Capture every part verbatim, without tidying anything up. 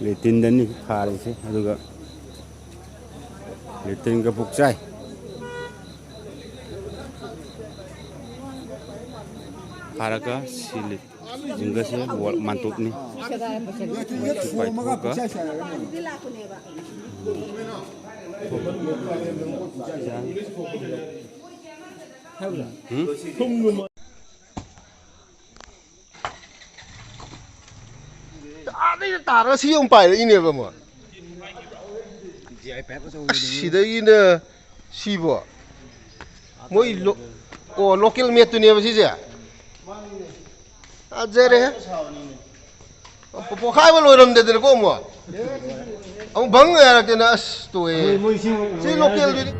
ꯂꯦꯇꯤꯟꯗꯅꯤ ꯊꯥꯔꯤꯁꯦ, ꯑꯗꯨꯒ ꯂꯦꯇꯤꯟꯒ ꯄꯨꯛꯆꯥꯏ ꯐꯥꯔꯒ ꯁꯤ ꯂꯤꯠ ꯖꯤꯡꯒꯁꯦ ꯋꯥꯜ ꯃꯥꯟꯇꯣꯞꯅꯤ꯫ ꯁꯤ ꯄꯥꯏꯊꯣꯛꯑꯒ ꯎꯝ? ꯑꯥꯗꯩꯗ ꯇꯥꯔꯒ ꯁꯤ ꯑꯃꯨꯛ ꯄꯥꯏꯔꯛꯏꯅꯦꯕ ꯑꯃꯨꯛ꯫ ꯑꯁ, ꯁꯤꯗꯒꯤꯅ ꯁꯤꯕꯣ꯫ ꯃꯣꯏ ꯂꯣ-, ꯑꯣ, ꯂꯣꯀꯦꯜ ꯃꯦꯠꯇꯨꯅꯦꯕ ꯁꯤꯁꯦ꯫ ꯐꯖꯔꯦꯍꯦ꯫ ꯄꯣ-, ꯄꯣꯈꯥꯏꯕ ꯂꯣꯏꯔꯝꯗꯦꯗꯅꯀꯣ ꯑꯃꯨꯛ꯫ ꯑꯃꯨꯛ ꯕꯪ ꯍꯥꯏꯔꯛꯇꯅ ꯑꯁ ꯇꯣꯛꯑꯦ꯫ ꯃꯣꯏ, ꯃꯣꯏ ꯁꯤ ꯁꯤ ꯂꯣꯀꯦꯜꯗꯨꯗꯤ꯫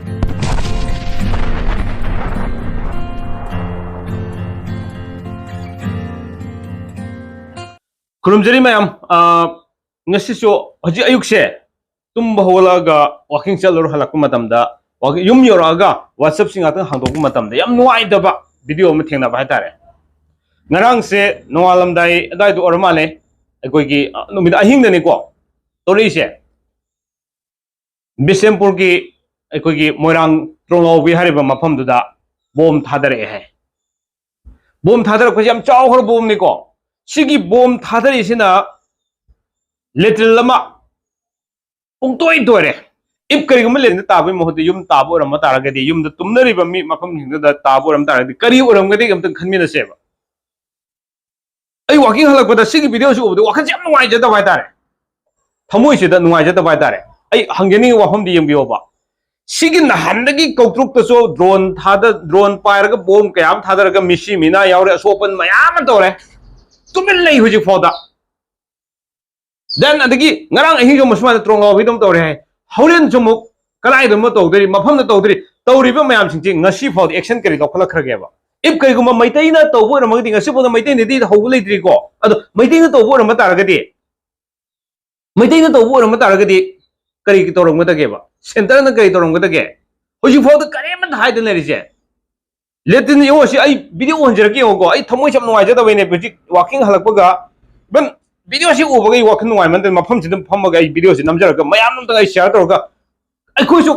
ꯈꯨꯔꯨꯝꯖꯔꯤ ꯃꯌꯥꯝ꯫ ꯑ, ꯉꯁꯤꯁꯨ ꯍꯧꯖꯤꯛ ꯑꯌꯨꯛꯁꯦ ꯇꯨꯝꯕ ꯍꯧꯒꯠꯂꯛꯑꯒ ꯋꯥꯀꯤꯡ ꯆꯠꯂꯨꯔ ꯍꯜꯂꯛꯄ ꯃꯇꯝꯗ, ꯋꯥꯀꯤꯡ, ꯌꯨꯝ ꯌꯧꯔꯛꯑꯒ WhatsAppꯁꯤ ꯉꯥꯛꯇꯪ ꯍꯥꯡꯗꯣꯛꯄ ꯃꯇꯝꯗ ꯌꯥꯝ ꯅꯨꯡꯉꯥꯏꯇꯕ ꯚꯤꯗꯤꯑꯣ ꯑꯃ ꯊꯦꯡꯅꯕ ꯍꯥꯏꯇꯥꯔꯦ꯫ ꯉꯔꯥꯡꯁꯦ ꯅꯣꯡꯉꯥꯜꯂꯝꯗꯥꯏ ꯑꯗꯨꯋꯥꯏꯗ ꯑꯣꯏꯔ ꯃꯥꯜꯂꯦ, ꯑꯩꯈꯣꯏꯒꯤ, ꯑ, ꯅꯨꯃꯤꯗꯥꯡ ꯑꯍꯤꯡꯗꯅꯤꯀꯣ ꯇꯧꯔꯛꯏꯁꯦ꯫ ꯕꯤꯁꯦꯝꯄꯨꯔꯒꯤ ꯑꯩꯈꯣꯏꯒꯤ ꯃꯣꯏꯔꯥꯡ ꯇ꯭ꯔꯣꯉꯥꯎꯕꯤ ꯍꯥꯏꯔꯤꯕ ꯃꯐꯝꯗꯨꯗ ꯕꯣꯝ ꯊꯥꯗꯔꯛꯑꯦ ꯍꯥꯏ꯫ ꯕꯣꯝ ꯊꯥꯗꯔꯛꯄꯁꯤ ꯌꯥꯝ ꯆꯥꯎꯈ꯭ꯔ ꯕꯣꯝꯅꯤꯀꯣ꯫ ꯁꯤꯒꯤ ꯕꯣꯝ ꯊꯥꯗꯔꯛꯏꯁꯤꯅ ꯂꯦꯇ꯭ꯔꯤꯟ ꯑꯃ ꯄꯨꯡꯇꯣꯏ ꯇꯣꯏꯔꯦ꯫ If ꯀꯔꯤꯒꯨꯝꯕ ꯂꯦꯇ꯭ꯔꯤꯟꯗ ꯇꯥꯕꯒꯤ ꯃꯍꯨꯠꯇ ꯌꯨꯝ ꯇꯥꯕ ꯑꯣꯏꯔꯝꯕ ꯇꯥꯔꯒꯗꯤ, ꯌꯨꯝꯗ ꯇꯨꯝꯅꯔꯤꯕ ꯃꯤ ꯃꯐꯝꯁꯤꯡꯗꯨꯗ ꯇꯥꯕ ꯑꯣꯏꯔꯝ ꯇꯥꯔꯒꯗꯤ ꯀꯔꯤ ꯑꯣꯏꯔꯝꯒꯗꯒꯦ ꯑꯝꯇꯪ ꯈꯟꯃꯤꯟꯅꯁꯦꯕ꯫ ꯑꯩ ꯋꯥꯀꯤꯡ ꯍꯜꯂꯛꯄꯗ ꯁꯤꯒꯤ ꯚꯤꯗꯤꯑꯣꯁꯤ ꯎꯕꯗ ꯋꯥꯈꯜꯁꯦ ꯌꯥꯝ ꯅꯨꯡꯉꯥꯏꯖꯗꯕ ꯍꯥꯏꯇꯥꯔꯦ, ꯊꯃꯣꯏꯁꯤꯗ ꯅꯨꯡꯉꯥꯏꯖꯗꯕ ꯍꯥꯏꯇꯥꯔꯦ꯫ ꯑꯩ ꯍꯪꯖꯅꯤꯡꯉꯤ ꯋꯥꯐꯝꯗꯤ ꯌꯦꯡꯕꯤꯌꯣꯕ, ꯁꯤꯒꯤ ꯅꯍꯥꯟꯗꯒꯤ ꯀꯧꯇ꯭ꯔꯨꯛꯇꯁꯨ ꯗ꯭ꯔꯣꯟ ꯊꯥꯗ-, ꯗ꯭ꯔꯣꯟ ꯄꯥꯏꯔꯒ ꯕꯣꯝ ꯀꯌꯥ ꯑꯃ ꯊꯥꯗꯔꯒ ꯃꯤꯁꯤ ꯃꯤꯅꯥ ꯌꯥꯎꯔꯦ, ꯑꯁꯣꯛ ꯑꯄꯟ ꯃꯌꯥꯝ ꯑꯃ ꯇꯧꯔꯦ, ꯇꯨꯃꯤꯟ ꯂꯩ ꯍꯧꯖꯤꯛ ꯐꯥꯎꯗ꯫ Then ꯑꯗꯒꯤ ꯉꯔꯥꯡ ꯑꯍꯤꯡꯁꯨ ꯑꯃꯨꯛ ꯁꯨꯃꯥꯏꯅ ꯇ꯭ꯔꯣꯡꯒꯥꯎ ꯍꯨꯏꯗꯧ ꯇꯧꯔꯦ ꯍꯥꯏ꯫ ꯍꯣꯔꯦꯟꯁꯨ ꯑꯃꯨꯛ ꯀꯗꯥꯏꯗꯅꯣ ꯇꯧꯗꯣꯔꯤ, ꯃꯐꯝꯗ ꯇꯧꯗꯣꯔꯤ, ꯇꯧꯔꯤꯕ ꯃꯌꯥꯝꯁꯤꯡꯁꯤ ꯉꯁꯤ ꯐꯥꯎꯗꯤ action ꯀꯔꯤ ꯂꯧꯈꯠꯂꯛꯈ꯭ꯔꯒꯦꯕ? If ꯀꯔꯤꯒꯨꯝꯕ ꯃꯩꯇꯩꯅ ꯇꯧꯕ ꯑꯣꯏꯔꯝꯃꯒꯗꯤ, ꯉꯁꯤ ꯐꯥꯎꯗ ꯃꯩꯇꯩꯅꯗꯤ ꯍꯧꯕ ꯂꯩꯇ꯭ꯔꯤꯀꯣ, ꯑꯗꯣ ꯃꯩꯇꯩꯅ ꯇꯧꯕ ꯑꯣꯏꯔꯝꯕ ꯇꯥꯔꯒꯗꯤ, ꯃꯩꯇꯩꯅ ꯇꯧꯕ ꯑꯣꯏꯔꯝꯕ ꯇꯥꯔꯒꯗꯤ ꯀꯔꯤ ꯇꯧꯔꯝꯒꯗꯒꯦꯕ? Centreꯅ ꯀꯔꯤ ꯇꯧꯔꯝꯒꯗꯒꯦ? ꯍꯧꯖꯤꯛ ꯐꯥꯎꯗ ꯀꯔꯤꯃꯠꯇ ꯍꯥꯏꯗꯅ ꯂꯩꯔꯤꯁꯦ꯫ ꯂꯦꯇ꯭ꯔꯤꯟ ꯌꯦꯡꯉꯣ, ꯁꯤ ꯑꯩ ꯚꯤꯗꯤꯑꯣ ꯍꯟꯖꯔꯛꯀꯦ ꯌꯦꯡꯉꯣꯀꯣ꯫ ꯑꯩ ꯊꯃꯣꯏꯁꯦ ꯌꯥꯝ ꯅꯨꯡꯉꯥꯏꯖꯗꯕꯩꯅꯦ꯫ ꯍꯧꯖꯤꯛ ꯋꯥꯀꯤꯡ ꯍꯜꯂꯛꯄꯒ, even ꯚꯤꯗꯤꯑꯣꯁꯤ ꯎꯕꯒ ꯑꯩ ꯋꯥꯈꯜ ꯅꯨꯡꯉꯥꯏꯃꯟꯗꯅ ꯃꯐꯝꯁꯤꯗ ꯐꯝꯃꯒ ꯑꯩ ꯚꯤꯗꯤꯑꯣꯁꯤ ꯅꯝꯖꯔꯒ ꯃꯌꯥꯝ ꯑꯝꯇꯪ ꯑꯩ ꯁꯤꯌꯥꯔ ꯇꯧꯔꯒ ꯑꯩꯈꯣꯏꯁꯨ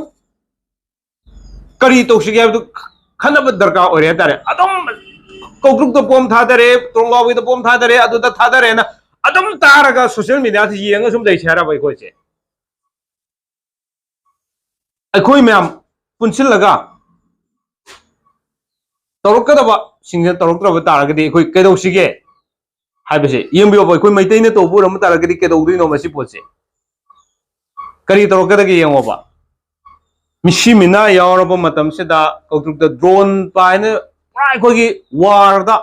ꯀꯔꯤ ꯇꯧꯁꯤꯒꯦ ꯍꯥꯏꯕꯗꯨ ꯈꯟꯅꯕ ꯗꯔꯀꯥꯔ ꯑꯣꯏꯔꯦ ꯍꯥꯏꯇꯥꯔꯦ꯫ ꯑꯗꯨꯝ ꯀꯧꯇ꯭ꯔꯨꯛꯇ ꯕꯣꯝ ꯊꯥꯗꯔꯦ, ꯇꯣꯡꯂꯥꯎꯕꯤꯗ ꯕꯣꯝ ꯊꯥꯗꯔꯦ, ꯑꯗꯨꯗ ꯊꯥꯗꯔꯦꯅ ꯑꯗꯨꯝ ꯇꯥꯔꯒ ꯁꯣꯁꯤꯌꯦꯜ ꯃꯦꯗꯤꯌꯥꯁꯤ ꯌꯦꯡꯉ ꯁꯨꯝ ꯂꯩꯁꯦ ꯍꯥꯏꯔꯕ ꯑꯩꯈꯣꯏꯁꯦ? ꯑꯩꯈꯣꯏ ꯃꯌꯥꯝ ꯄꯨꯟꯁꯤꯜꯂꯒ ꯇꯧꯔꯛꯀꯗꯕꯁꯤꯡꯁꯤꯅ ꯇꯧꯔꯛꯇ꯭ꯔꯕ ꯇꯥꯔꯒꯗꯤ ꯑꯩꯈꯣꯏ ꯀꯩꯗꯧꯁꯤꯒꯦ ꯍꯥꯏꯕꯁꯦ ꯌꯦꯡꯕꯤꯌꯣꯕ꯫ ꯑꯩꯈꯣꯏ ꯃꯩꯇꯩꯅ ꯇꯧꯕ ꯑꯣꯏꯔꯝꯕ ꯇꯥꯔꯒꯗꯤ ꯀꯩꯗꯧꯗꯣꯏꯅꯣ ꯃꯁꯤ ꯄꯣꯠꯁꯦ? ꯀꯔꯤ ꯇꯧꯔꯛꯀꯗꯒꯦ ꯌꯦꯡꯉꯣꯕ꯫ ꯃꯤꯁꯤ ꯃꯤꯅꯥ ꯌꯥꯎꯔꯕ ꯃꯇꯝꯁꯤꯗ ꯀꯧꯇ꯭ꯔꯨꯛꯇ ꯗ꯭ꯔꯣꯟ ꯄꯥꯏꯅ ꯄꯨꯔꯥ ꯑꯩꯈꯣꯏꯒꯤ ꯋꯥꯔꯗ,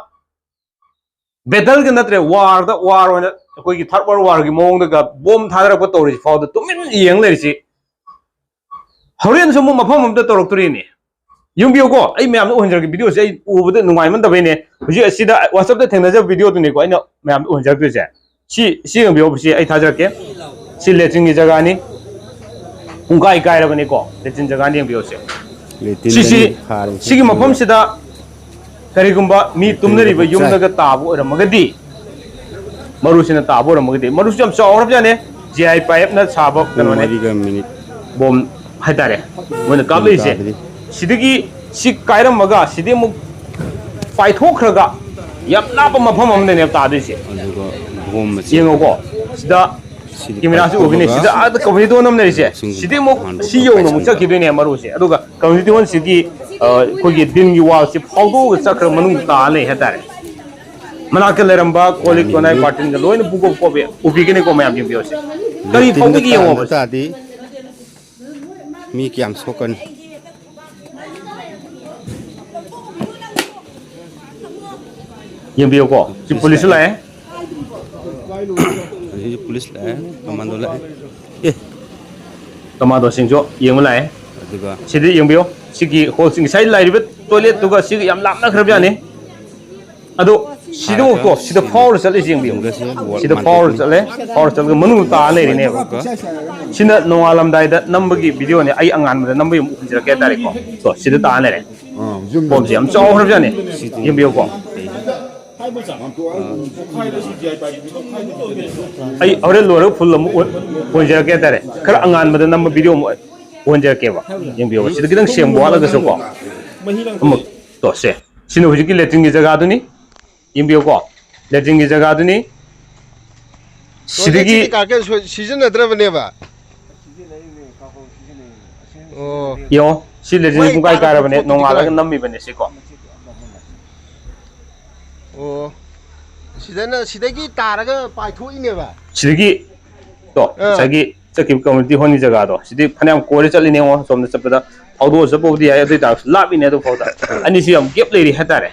ꯕꯦꯇꯜꯒ ꯅꯠꯇ꯭ꯔꯦ, ꯋꯥꯔꯗ, ꯋꯥꯔ ꯑꯣꯏꯅ ꯑꯩꯈꯣꯏꯒꯤ ꯊꯥꯔꯠ ꯋꯥꯔꯜ ꯋꯥꯔꯒꯤ ꯃꯑꯣꯡꯗꯒ ꯕꯣꯝ ꯊꯥꯗꯔꯛꯄ ꯇꯧꯔꯤꯁꯤ ꯐꯥꯎꯗ ꯇꯨꯃꯤꯟ ꯌꯦꯡ ꯂꯩꯔꯤꯁꯤ꯫ ꯍꯣꯔꯦꯟꯁꯨ ꯑꯃꯨꯛ ꯃꯐꯝ ꯑꯃꯗ ꯇꯧꯔꯛꯇꯣꯔꯤꯅꯤ꯫ ꯌꯦꯡꯕꯤꯌꯨꯀꯣ, ꯑꯩ ꯃꯌꯥꯝꯗ ꯎꯍꯟꯖꯔꯛꯀꯦ꯫ ꯚꯤꯗꯤꯑꯣꯁꯦ ꯑꯩ ꯎꯕꯗ ꯅꯨꯡꯉꯥꯏꯃꯟꯗꯕꯩꯅꯦ꯫ ꯍꯧꯖꯤꯛ ꯑꯁꯤꯗ WhatsApp-ꯇ ꯊꯦꯡꯅꯖꯕ ꯚꯤꯗꯤꯑꯣꯗꯨꯅꯤꯀꯣ ꯑꯩꯅ ꯃꯌꯥꯝꯗ ꯎꯍꯟꯖꯔꯛꯇꯣꯏꯁꯦ꯫ ꯁꯤ, ꯁꯤ ꯌꯦꯡꯕꯤꯌꯣ, ꯁꯤ ꯑꯩ ꯊꯥꯖꯔꯛꯀꯦ꯫ ꯁꯤ ꯂꯦꯇ꯭ꯔꯤꯟꯒꯤ ꯖꯒꯥꯅꯤ꯫ ꯄꯨꯡꯀꯥꯏ ꯀꯥꯏꯔꯕꯅꯤꯀꯣ ꯂꯦꯇ꯭ꯔꯤꯟ ꯖꯒꯥꯅꯤ, ꯌꯦꯡꯕꯤꯌꯣ ꯁꯦ꯫ ꯁꯤꯁꯤ, ꯁꯤꯒꯤ ꯃꯐꯝꯁꯤꯗ ꯀꯔꯤꯒꯨꯝꯕ ꯃꯤ ꯇꯨꯝꯅꯔꯤꯕ ꯌꯨꯝꯗꯒ ꯇꯥꯕ ꯑꯣꯏꯔꯝꯃꯒꯗꯤ, ꯃꯔꯨꯁꯤꯅ ꯇꯥꯕ ꯑꯣꯏꯔꯝꯃꯒꯗꯤ, ꯃꯔꯨꯁꯨ ꯌꯥꯝ ꯆꯥꯎꯈ꯭ꯔꯕꯖꯥꯠꯅꯦ꯫ ꯖꯤ ꯑꯥꯏ ꯄꯥꯏꯞꯅ ꯁꯥꯕ ꯀꯩꯅꯣꯅꯦ꯫ ꯕꯣꯝ ꯍꯥꯏꯇꯥꯔꯦ, ꯃꯣꯏꯅ ꯀꯥꯞꯂꯛꯏꯁꯦ꯫ ꯁꯤꯗꯒꯤ ꯁꯤ ꯀꯥꯏꯔꯝꯃꯒ ꯁꯤꯗꯤ ꯑꯃꯨꯛ ꯄꯥꯏꯊꯣꯛꯈ꯭ꯔꯒ ꯌꯥꯝ ꯂꯥꯞꯄ ꯃꯐꯝ ꯑꯃꯗꯅꯦꯕ ꯇꯥꯗꯣꯏꯁꯦ꯫ ꯌꯦꯡꯉꯣꯀꯣ, ꯁꯤꯗ ꯀꯦꯃꯦꯔꯥꯁꯤ ꯎꯕꯤꯅꯦ꯫ ꯁꯤꯗ ꯑꯥꯗ ꯀꯝꯃ꯭ꯌꯨꯅꯤꯇꯤ ꯍꯣꯜ ꯑꯃ ꯂꯩꯔꯤꯁꯦ, ꯁꯤꯗꯤ ꯑꯃꯨꯛ ꯁꯤ ꯌꯧꯅ ꯑꯃꯨꯛ ꯆꯠꯈꯤꯗꯣꯏꯅꯦ ꯃꯔꯨꯁꯦ꯫ ꯑꯗꯨꯒ ꯀꯝꯃ꯭ꯌꯨꯅꯤꯇꯤ ꯍꯣꯜꯁꯤꯒꯤ, ꯑ, ꯑꯩꯈꯣꯏꯒꯤ ꯗꯤꯟꯒꯤ ꯋꯥꯜꯁꯤ ꯐꯥꯎꯗꯣꯛꯑꯒ ꯆꯠꯈ꯭ꯔ ꯃꯅꯨꯡꯗ ꯇꯥ ꯂꯩ ꯍꯥꯏꯇꯥꯔꯦ꯫ ꯃꯅꯥꯛꯇ ꯂꯩꯔꯝꯕ ꯀꯣꯜ ꯂꯤꯛ ꯀꯣꯟꯌꯥꯏ ꯕꯥꯔꯇꯤꯟꯒ ꯂꯣꯏꯅ ꯄꯨꯀꯣꯞ ꯀꯣꯞꯄꯦ꯫ ꯎꯕꯤꯒꯅꯤꯀꯣ ꯃꯌꯥꯝ, ꯌꯦꯡꯕꯤꯌꯣꯁꯦ꯫ ꯀꯔꯤ ꯐꯥꯎꯕꯒꯤ ꯌꯦꯡꯉꯣꯕ꯫ ꯇꯥꯔꯗꯤ ꯃꯤ ꯀꯌꯥꯝ ꯁꯣꯛꯀꯅꯤ? ꯌꯦꯡꯕꯤꯌꯨꯀꯣ, ꯁꯤ ꯄꯨꯂꯤꯁꯁꯨ ꯂꯥꯛꯑꯦ꯫ ꯍꯧꯖꯤꯛ ꯄꯨꯂꯤꯁ ꯂꯥꯛꯑꯦ, ꯀꯃꯥꯟꯗꯣ ꯂꯥꯛꯑꯦ꯫ ꯑꯦ꯫ ꯀꯃꯥꯟꯗꯣꯁꯤꯡꯁꯨ ꯌꯦꯡꯕ ꯂꯥꯛꯑꯦ꯫ ꯑꯗꯨꯒ ꯁꯤꯗ ꯌꯦꯡꯕꯤꯌꯨ, ꯁꯤꯒꯤ ꯍꯣꯜꯁꯤꯡ ꯉꯁꯥꯏ ꯂꯩꯔꯤꯕ ꯇꯣꯏꯂꯦꯠꯇꯨꯒ ꯁꯤꯒ ꯌꯥꯝ ꯂꯥꯞꯅꯈ꯭ꯔꯕꯖꯥꯠꯅꯤ꯫ ꯑꯗꯣ ꯁꯤꯗ ꯑꯃꯨꯛ ꯇꯣ, ꯁꯤꯗ ꯐꯥꯎꯔ ꯆꯠꯂꯤꯁꯦ ꯌꯦꯡꯕꯤꯌꯨ꯫ ꯁꯤꯗ ꯐꯥꯎꯔ ꯆꯠꯂꯦ, ꯐꯥꯎꯔ ꯆꯠꯂꯒ ꯃꯅꯨꯡꯗ ꯇꯥ ꯂꯩꯔꯤꯅꯦꯕ꯫ ꯁꯤꯅ ꯅꯣꯡꯉꯥꯜꯂꯝꯗꯥꯏꯗ ꯅꯝꯕꯒꯤ ꯚꯤꯗꯤꯑꯣꯅꯦ, ꯑꯩ ꯑꯉꯥꯟꯕꯗ ꯅꯝꯕꯒꯤ ꯑꯃꯨꯛ ꯎꯍꯟꯖꯔꯛꯀꯦ ꯍꯥꯏꯇꯥꯔꯦꯀꯣ꯫ ꯇꯣ, ꯁꯤꯗ ꯇꯥ ꯂꯩꯔꯦ꯫ ꯐꯣꯝꯁꯦ ꯌꯥꯝ ꯆꯥꯎꯈ꯭ꯔꯕꯖꯥꯠꯅꯤ, ꯌꯦꯡꯕꯤꯌꯨꯀꯣ꯫ ꯑꯩ ꯍꯣꯔꯦꯟ ꯂꯣꯏꯔꯒ ꯐꯨꯜ ꯑꯃꯨꯛ ꯑꯣꯟ-, ꯑꯣꯟꯖꯔꯛꯀꯦ ꯍꯥꯏꯇꯥꯔꯦ꯫ ꯈꯔ ꯑꯉꯥꯟꯕꯗ ꯅꯝꯕ ꯚꯤꯗꯤꯑꯣ ꯑꯃꯨꯛ ꯑꯣꯟꯖꯔꯛꯀꯦꯕ꯫ ꯌꯦꯡꯕꯤꯌꯣ꯫ ꯁꯤꯗ ꯈꯤꯇꯪ ꯁꯦꯡꯕ ꯋꯥꯠꯂꯒꯁꯨꯀꯣ꯫ ꯑꯃꯨꯛ ꯇꯣ, ꯁꯦ꯫ ꯁꯤꯅ ꯍꯧꯖꯤꯛꯀꯤ ꯂꯦꯇ꯭ꯔꯤꯟꯒꯤ ꯖꯒꯥꯗꯨꯅꯤ꯫ ꯌꯦꯡꯕꯤꯌꯨꯀꯣ꯫ ꯂꯦꯇ꯭ꯔꯤꯟꯒꯤ ꯖꯒꯥꯗꯨꯅꯤ꯫ ꯁꯤꯗꯒꯤ ꯇꯣꯏꯂꯦꯠꯁꯤꯗꯤ ꯀꯥ ꯀꯦ ꯁꯣꯏ-, ꯁꯤꯖꯤꯟꯅꯗ꯭ꯔꯕꯅꯦꯕ? ꯑꯣ꯫ ꯌꯦꯡꯉꯣ꯫ ꯁꯤ ꯂꯦꯇ꯭ꯔꯤꯟ ꯃꯩ ꯄꯨꯡꯀꯥꯏ ꯀꯥꯔꯕ ꯀꯥꯏꯔꯕꯅꯦ꯫ ꯄꯣꯠꯇꯨꯗꯤ ꯅꯣꯡꯉꯥꯜꯂꯒ ꯀꯗꯥꯏ? ꯅꯝꯃꯤꯕꯅꯦ ꯁꯤꯀꯣ꯫ ꯑꯣ꯫ ꯁꯤꯗꯅ, ꯁꯤꯗꯒꯤ ꯇꯥꯔꯒ ꯄꯥꯏꯊꯣꯛꯏꯅꯦꯕ? ꯁꯤꯗꯒꯤ ꯇꯣ, ꯑꯥ꯫ ꯉꯁꯥꯏꯒꯤ ꯆꯠꯈꯤꯕ ꯀꯝꯃ꯭ꯌꯨꯅꯤꯇꯤ ꯍꯣꯜꯒꯤ ꯖꯒꯥꯗꯣ, ꯁꯤꯗꯤ ꯐꯅꯌꯥꯝ ꯀꯣꯏꯔ ꯆꯠꯂꯤꯅꯦ ꯌꯦꯡꯉꯣ꯫ ꯁꯣꯝꯗ ꯆꯠꯄꯗ ꯐꯥꯎꯗꯣꯛꯑ ꯆꯠꯄꯕꯨꯗꯤ ꯌꯥꯏ, ꯑꯗꯨ ꯑꯣꯏ ꯇꯥꯔꯁꯨ ꯂꯥꯞꯄꯤꯅꯦ ꯑꯗꯨ ꯐꯥꯎꯗ꯫ ꯑꯅꯤꯁꯤ ꯌꯥꯝ ꯒꯦꯞ ꯂꯩꯔꯤ ꯍꯥꯏꯇꯥꯔꯦ꯫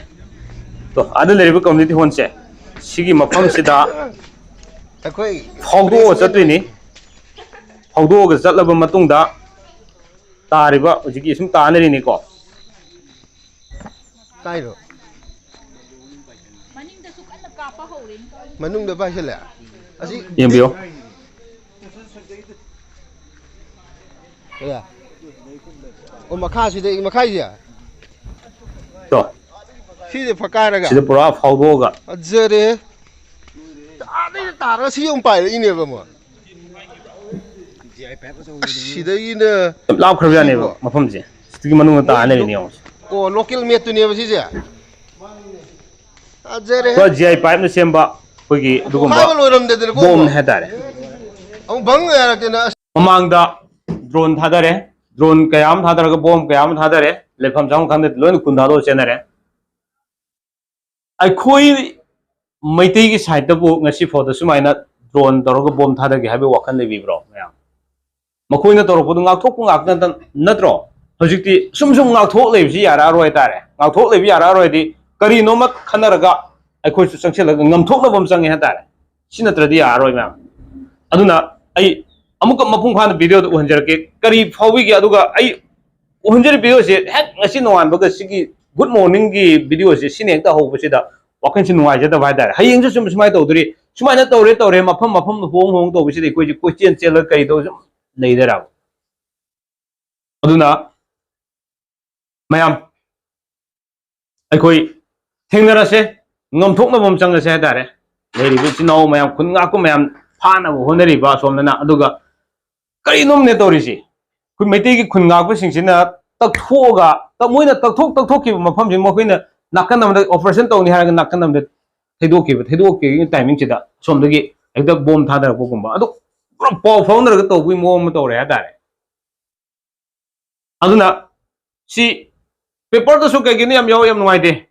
ꯇꯣ, ꯑꯗ ꯂꯩꯔꯤꯕ ꯀꯝꯃ꯭ꯌꯨꯅꯤꯇꯤ ꯍꯣꯜꯁꯦ, ꯁꯤꯒꯤ ꯃꯐꯝꯁꯤꯗ ꯑꯩꯈꯣꯏ ꯐꯥꯎꯗꯣꯛꯑ ꯄ꯭ꯔꯦꯁꯃꯦꯟ ꯆꯠꯇꯣꯏꯅꯤ꯫ ꯐꯥꯎꯗꯣꯛꯑꯒ ꯆꯠꯂꯕ ꯃꯇꯨꯡꯗ ꯇꯥꯔꯤꯕ ꯍꯧꯖꯤꯛꯀꯤ ꯁꯨꯝ ꯇꯥꯅꯔꯤꯅꯤꯀꯣ꯫ ꯀꯥꯏꯔꯣ? ꯃꯅꯤꯡꯗꯁꯨ ꯀꯟꯅ ꯀꯥꯞꯄ ꯍꯧꯔꯦ꯫ ꯃꯅꯨꯡꯗ ꯄꯥꯏꯁꯤꯜꯂꯦ꯫ ꯑꯁꯤ ꯌꯦꯡꯕꯤꯌꯣ꯫ ꯀꯌꯥ? ꯑꯣ, ꯃꯈꯥꯁꯤꯗ, ꯃꯈꯥꯏꯁꯦ? ꯇꯣ꯫ ꯁꯤꯁꯦ ꯐꯛꯀꯥꯏꯔꯒ? ꯁꯤꯗ ꯄꯨꯔꯥ ꯐꯥꯎꯗꯣꯛꯑꯒ꯫ ꯐꯖꯔꯦ꯫ ꯑꯥꯗꯩ ꯇꯥꯔꯒ ꯁꯤ ꯑꯃꯨꯛ ꯄꯥꯏꯔꯛꯏꯅꯦꯕ ꯑꯃꯨꯛ꯫ ꯁꯤꯗꯒꯤꯅ ꯌꯥꯝ ꯂꯥꯞꯈ꯭ꯔꯕ ꯖꯥꯠꯅꯦꯕ ꯁꯤꯕꯣ? ꯃꯐꯝꯁꯦ꯫ ꯁꯤꯒꯤ ꯃꯅꯨꯡꯗ ꯇꯥꯔ ꯃꯣꯏ ꯂꯩꯔꯤꯅꯦ ꯂꯣ-, ꯌꯦꯡꯉꯣ꯫ ꯑꯣ, ꯂꯣꯀꯦꯜ ꯃꯦꯠꯇꯨꯅꯦꯕ ꯁꯤꯁꯦ? ꯐꯖꯔꯦꯍꯦ꯫ ꯄꯨꯔꯥ ꯖꯤ ꯑꯥꯏ ꯄꯥꯏꯞꯅ ꯁꯦꯝꯕ ꯑꯩꯈꯣꯏꯒꯤ ꯑꯗꯨꯒꯨꯝꯕ ꯄꯣꯛꯈꯥꯏꯕ ꯂꯣꯏꯔꯝꯗꯗꯅꯀꯣ ꯕꯣꯝꯅꯦ ꯑꯃꯨꯛ꯫ ꯍꯥꯏꯇꯥꯔꯦ꯫ ꯑꯃꯨꯛ ꯕꯪ ꯍꯥꯏꯔꯛꯇꯅ ꯑꯁ꯫ ꯃꯃꯥꯡꯗ ꯗ꯭ꯔꯣꯟ ꯊꯥꯗꯔꯦ꯫ ꯗ꯭ꯔꯣꯟ ꯀꯌꯥ ꯑꯃ ꯊꯥꯗꯔꯒ ꯕꯣꯝ ꯀꯌꯥ ꯑꯃ ꯊꯥꯗꯔꯦ꯫ ꯂꯩꯐꯝ ꯆꯥꯐꯝ ꯈꯪꯗꯦ, ꯂꯣꯏꯅ ꯈꯨꯟ ꯊꯥꯗꯣꯛꯑ ꯆꯦꯟꯅꯔꯦ꯫ ꯑꯩꯈꯣꯏ ꯃꯩꯇꯩꯒꯤ ꯁꯥꯏꯠꯇꯕꯨ ꯉꯁꯤ ꯐꯥꯎꯗ ꯁꯨꯃꯥꯏꯅ ꯗ꯭ꯔꯣꯟ ꯇꯧꯔꯒ ꯕꯣꯝ ꯊꯥꯗꯒꯦ ꯍꯥꯏꯕꯒꯤ ꯋꯥꯈꯜ ꯂꯩꯕꯤꯕ꯭ꯔꯣ ꯃꯌꯥꯝ? ꯃꯈꯣꯏꯅ ꯇꯧꯔꯛꯄꯗꯨ ꯉꯥꯛꯊꯣꯛꯄ ꯉꯥꯛꯇ ꯅꯠꯇ-, ꯅꯠꯇ꯭ꯔꯣ? ꯍꯧꯖꯤꯛꯇꯤ ꯁꯨꯝ ꯁꯨꯝ ꯉꯥꯛꯊꯣꯛ ꯂꯩꯕꯁꯤ ꯌꯥꯔꯛꯑꯔꯣꯏ ꯍꯥꯏꯇꯥꯔꯦ꯫ ꯉꯥꯛꯊꯣꯛ ꯂꯩꯕ ꯌꯥꯔꯛꯑꯔꯣꯏꯗꯤ ꯀꯔꯤꯅꯣꯃ ꯈꯟꯅꯔꯒ ꯑꯩꯈꯣꯏꯁꯨ ꯆꯪꯁꯤꯜꯂꯒ ꯉꯝꯊꯣꯛꯅꯕ ꯑꯃ ꯆꯪꯉꯦ ꯍꯥꯏꯇꯥꯔꯦ꯫ ꯁꯤ ꯅꯠꯇ꯭ꯔꯗꯤ ꯌꯥꯔꯔꯣꯏ ꯃꯌꯥꯝ꯫ ꯑꯗꯨꯅ ꯑꯩ ꯑꯃꯨꯛꯀ ꯃꯄꯨꯡ ꯐꯥꯅ ꯚꯤꯗꯤꯑꯣꯗ ꯎꯍꯟꯖꯔꯛꯀꯦ꯫ ꯀꯔꯤ ꯐꯥꯎꯕꯤꯒꯦ? ꯑꯗꯨꯒ ꯑꯩ ꯎꯍꯟꯖꯔꯤꯕ ꯚꯤꯗꯤꯑꯣꯁꯦ ꯍꯦꯛ ꯉꯁꯤ ꯅꯣꯡꯉꯥꯟꯕꯒ ꯁꯤꯒꯤ ꯒꯨꯗ ꯃꯣꯔꯅꯤꯡꯒꯤ ꯚꯤꯗꯤꯑꯣꯁꯦ ꯁꯤꯅ ꯍꯦꯛꯇ ꯍꯧꯕꯁꯤꯗ ꯋꯥꯈꯜꯁꯤ ꯅꯨꯡꯉꯥꯏꯖꯗꯕ ꯍꯥꯏꯇꯥꯔꯦ꯫ ꯍꯌꯦꯡꯁꯨ ꯁꯨꯝ ꯁꯨꯃꯥꯏꯅ ꯇꯧꯗꯣꯔꯤ, ꯁꯨꯃꯥꯏꯅ ꯇꯧꯔꯦ ꯇꯧꯔꯦ, ꯃꯐꯝ ꯃꯐꯝꯗ ꯍꯣꯡ ꯍꯣꯡ ꯇꯧꯕꯁꯤꯗ ꯑꯩꯈꯣꯏꯁꯦ ꯀꯣꯏꯆꯦꯟ ꯆꯦꯜꯂꯒ ꯀꯔꯤ ꯇꯧꯕ ꯁꯨꯝ ꯂꯩꯗꯣꯏꯔꯕ? ꯑꯗꯨꯅ ꯃꯌꯥꯝ ꯑꯩꯈꯣꯏ ꯊꯦꯡꯅꯔꯁꯦ꯫ ꯉꯝꯊꯣꯛꯅꯕ ꯑꯃ ꯆꯪꯉꯁꯦ ꯍꯥꯏꯇꯥꯔꯦ꯫ ꯂꯩꯔꯤꯕ ꯏꯆꯤꯟ ꯏꯅꯥꯎ ꯃꯌꯥꯝ, ꯈꯨꯟ ꯉꯥꯛꯄ ꯃꯌꯥꯝ ꯐꯥꯅꯕ ꯍꯣꯠꯅꯔꯤꯕ ꯑꯁꯣꯝꯗꯅ, ꯑꯗꯨꯒ ꯀꯔꯤꯅꯣꯝꯅꯦ ꯇꯧꯔꯤꯁꯤ꯫ ꯑꯩꯈꯣꯏ ꯃꯩꯇꯩꯒꯤ ꯈꯨꯟ ꯉꯥꯛꯄꯁꯤꯡꯁꯤꯅ ꯇꯛꯊꯣꯛꯑꯒ, ꯇ-, ꯃꯣꯏꯅ ꯇꯛꯊꯣꯛ-, ꯇꯛꯊꯣꯛꯈꯤꯕ ꯃꯐꯝꯁꯤ ꯃꯈꯣꯏꯅ ꯅꯥꯀꯟ ꯑꯃꯗ operation ꯇꯧꯅꯤ ꯍꯥꯏꯔꯒ ꯅꯥꯀꯟ ꯑꯃꯗ ꯊꯩꯗꯣꯛꯈꯤꯕ, ꯊꯩꯗꯣꯛꯈꯤꯕꯒꯤ timing ꯁꯤꯗ ꯑꯁꯣꯝꯗꯒꯤ ꯍꯦꯛꯇ bomb ꯊꯥꯗꯔꯛꯄꯒꯨꯝꯕ꯫ ꯑꯗꯣ ꯄꯨꯔꯥ ꯄꯥꯎ ꯐꯥꯎꯅꯔꯒ ꯇꯧꯕꯒꯤ ꯃꯑꯣꯡ ꯑꯃ ꯇꯧꯔꯦ ꯍꯥꯏꯇꯥꯔꯦ꯫ ꯑꯗꯨꯅ ꯁꯤ paper ꯗꯁꯨ ꯀꯩꯒꯤꯅꯣ ꯌꯥꯝ ꯌꯥꯎꯋꯦ, ꯌꯥꯝ ꯅꯨꯡꯉꯥꯏꯇꯦ꯫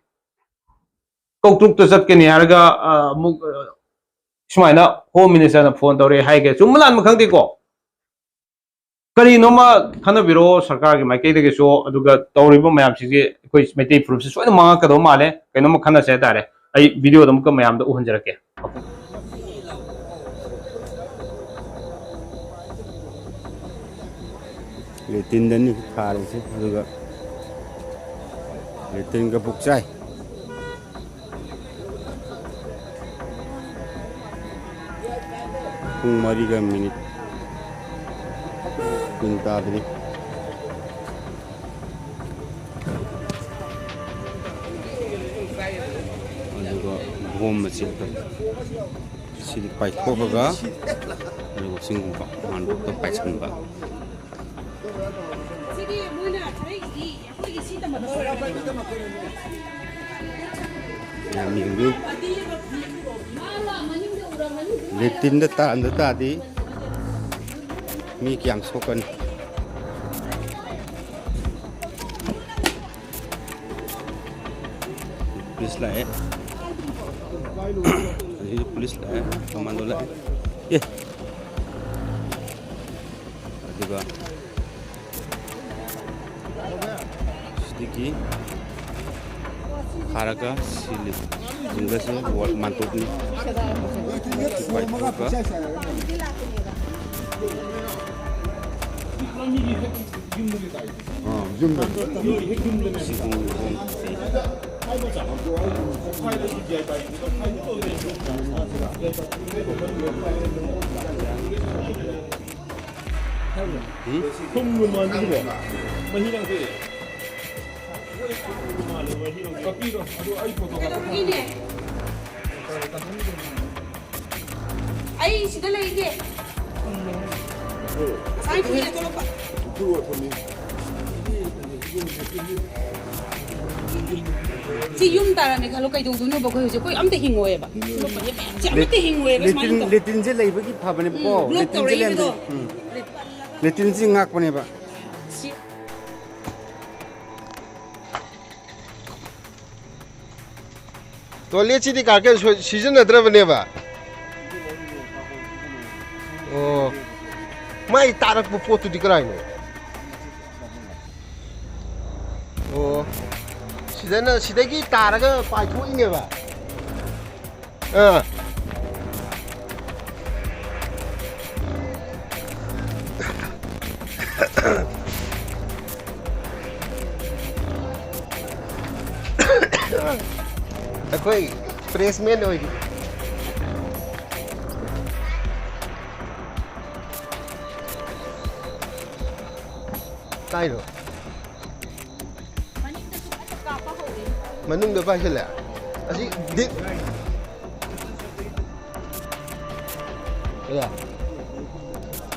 ꯀꯧꯇ꯭ꯔꯨꯛꯇ ꯆꯠꯀꯅꯤ ꯍꯥꯏꯔꯒ, ꯑ, ꯑꯃꯨꯛ, ꯑ, ꯁꯨꯃꯥꯏꯅ Home Minister ꯅ phone ꯇꯧꯔꯛꯑꯦ ꯍꯥꯏꯒꯦ, ꯆꯨꯝꯕ ꯂꯥꯟꯕ ꯈꯪꯗꯦꯀꯣ꯫ ꯀꯔꯤꯅꯣꯃ ꯈꯟꯅꯕꯤꯔꯣ ꯁꯔꯀꯥꯔꯒꯤ ꯃꯥꯏꯀꯩꯗꯒꯤꯁꯨ, ꯑꯗꯨꯒ ꯇꯧꯔꯤꯕ ꯃꯌꯥꯝꯁꯤꯒꯤ ꯑꯩꯈꯣꯏ ꯃꯩꯇꯩ ꯐꯨꯔꯨꯞꯁꯤ ꯁꯣꯏꯗꯅ ꯃꯥꯡꯉꯛꯀꯗꯕ ꯃꯥꯜꯂꯦ꯫ ꯀꯩꯅꯣꯝꯃ ꯈꯟꯅꯁꯦ ꯍꯥꯏꯇꯥꯔꯦ꯫ ꯑꯩ video ꯗ ꯑꯃꯨꯛꯀ ꯃꯌꯥꯝꯗ ꯎꯍꯟꯖꯔꯛꯀꯦ꯫ Latrine ꯗꯅꯤ ꯊꯥꯔꯤꯁꯦ, ꯑꯗꯨꯒ latrine ꯒ ꯄꯨꯛꯆꯥꯏ꯫ ꯄꯨꯡ ꯃꯔꯤꯒ minute ꯀꯨꯟ ꯇꯥꯗ꯭ꯔꯤ꯫ ꯑꯗꯨꯒ bomb ꯃꯆꯦꯠꯇꯣ ꯁꯤꯗꯤ ꯄꯥꯏꯊꯣꯛꯑꯒ, ꯑꯗꯨꯒ ꯆꯤꯡꯒꯨꯝꯕ ꯃꯥꯟꯗꯣꯞꯇ ꯄꯥꯏꯁꯟꯕ꯫ ꯌꯥꯝ ꯌꯦꯡꯕꯤꯌꯨ꯫ Latrine ꯗ ꯇꯥꯔꯝꯗ ꯇꯥꯔꯗꯤ ꯃꯤ ꯀꯌꯥꯝ ꯁꯣꯛꯀꯅꯤ꯫ Police ꯂꯥꯛꯑꯦ꯫ ꯑꯗꯒꯤ police ꯂꯥꯛꯑꯦ, commando ꯂꯥꯛꯑꯦ꯫ ꯑꯦ꯫ ꯑꯗꯨꯒ ꯁꯤꯗꯒꯤ ꯐꯥꯔꯒ ꯁꯤꯜꯂꯤ꯫ ꯌꯨꯝꯗꯁꯨ ꯋꯥꯔꯜ ꯃꯥꯟꯇꯣꯞꯅꯤ꯫ ꯄꯥꯏꯊꯣꯛꯑꯒ ꯑꯥ, ꯌꯨꯝꯗ꯫ ꯁꯤꯕꯨ ꯂꯨꯍꯣꯡ-, ꯎꯝ? ꯊꯨꯝ ꯂꯨꯝꯃꯟꯕꯗꯨꯕꯣ? ꯃꯍꯤ ꯂꯥꯡꯊꯣꯛꯑꯦ꯫ ꯀꯛꯄꯤꯔꯣ꯫ ꯑꯗꯨ ꯑꯩ ꯐꯣꯇꯣ ꯀꯥꯞꯄ ꯀꯩꯗꯧꯕꯒꯤꯅꯦ? ꯑꯩ ꯁꯤꯗ ꯂꯩꯒꯦ꯫ ꯉꯁꯥꯏ ꯊꯤꯜꯂꯦ ꯊꯣꯛꯂꯛꯄ꯫ ꯁꯤ ꯌꯨꯝ ꯇꯥꯔꯝꯃꯦ ꯈꯜꯂꯣ, ꯀꯩꯗꯧꯗꯣꯏꯅꯣꯕ ꯑꯩꯈꯣꯏ ꯍꯧꯖꯤꯛ? ꯑꯩꯈꯣꯏ ꯑꯝꯇ ꯍꯤꯡꯉꯣꯏꯌꯦꯕ꯫ ꯁꯤ ꯑꯃꯠꯇ ꯍꯤꯡꯉꯣꯏꯌꯦꯕ ꯁꯨꯃꯥꯏꯅ ꯂꯦꯇꯤꯟ, ꯇꯧ-, ꯂꯦꯇꯤꯟꯁꯦ ꯂꯩꯕꯒꯤ ꯐꯕꯅꯦꯕꯀꯣ꯫ ꯎꯝ, ꯕ꯭ꯂꯣꯛ ꯂꯦꯇꯤꯟꯁꯦ ꯇꯧꯔꯛꯏꯕꯗꯣ꯫ ꯂꯩꯔꯝꯗ꯭ꯔꯗꯤ, ꯎꯝ꯫ ꯂꯦꯇꯤꯟꯁꯤ ꯉꯥꯛꯄꯅꯦꯕ꯫ ꯁꯤ ꯇꯣꯏꯂꯦꯠꯁꯤꯗꯤ ꯀꯥꯔꯀꯦ ꯁꯣꯏ-, ꯁꯤꯖꯤꯟꯅꯗ꯭ꯔꯕꯅꯦꯕ? ꯑꯣ꯫ ꯃꯥꯏ ꯇꯥꯔꯛꯄ ꯄꯣꯠꯇꯨꯗꯤ ꯀꯔꯥꯏꯅꯣ? ꯑꯣ꯫ ꯁꯤꯗꯅ, ꯁꯤꯗꯒꯤ ꯇꯥꯔꯒ ꯄꯥꯏꯊꯣꯛꯏꯅꯦꯕ? ꯑꯥ꯫ ꯑꯩꯈꯣꯏ ꯄ꯭ꯔꯦꯁꯃꯦꯟ ꯑꯣꯏꯔꯤ꯫ ꯀꯥꯏꯅꯣ? ꯃꯅꯨꯡꯗ ꯄꯥꯏꯁꯤꯜꯂꯦ꯫ ꯑꯁꯤ ꯗꯤ-, ꯀꯌꯥ?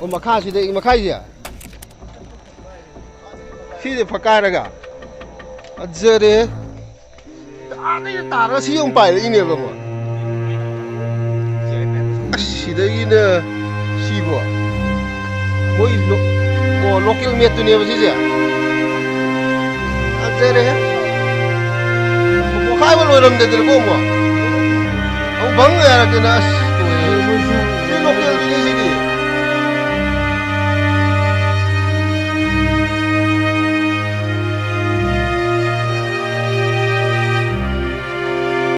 ꯑꯣ, ꯃꯈꯥꯁꯤꯗ, ꯃꯈꯥꯏꯁꯦ? ꯁꯤꯁꯦ ꯐꯛꯀꯥꯏꯔꯒ? ꯐꯖꯔꯦ꯫ ꯑꯥꯗꯩ ꯇꯥꯔꯒ ꯁꯤ ꯑꯃꯨꯛ ꯄꯥꯏꯔꯛꯏꯅꯦꯕ ꯑꯃꯨꯛ꯫ ꯑꯁ, ꯁꯤꯗꯒꯤꯅ ꯁꯤꯕꯣ꯫ ꯃꯣꯏ ꯂꯣ-, ꯑꯣ, ꯂꯣꯀꯦꯜ ꯃꯦꯠꯇꯨꯅꯦꯕ ꯁꯤꯁꯦ꯫ ꯐꯖꯔꯦꯍꯦ꯫ ꯄꯣꯈꯥꯏꯕ ꯂꯣꯏꯔꯝꯗꯦꯗꯅꯀꯣ ꯑꯃꯨꯛ꯫ ꯑꯃꯨꯛ ꯕꯪ ꯍꯥꯏꯔꯛꯇꯅ ꯑꯁ ꯇꯣꯛꯑꯦ꯫ ꯁꯤ ꯂꯣꯀꯦꯜꯒꯤꯅꯤ ꯁꯤꯗꯤ꯫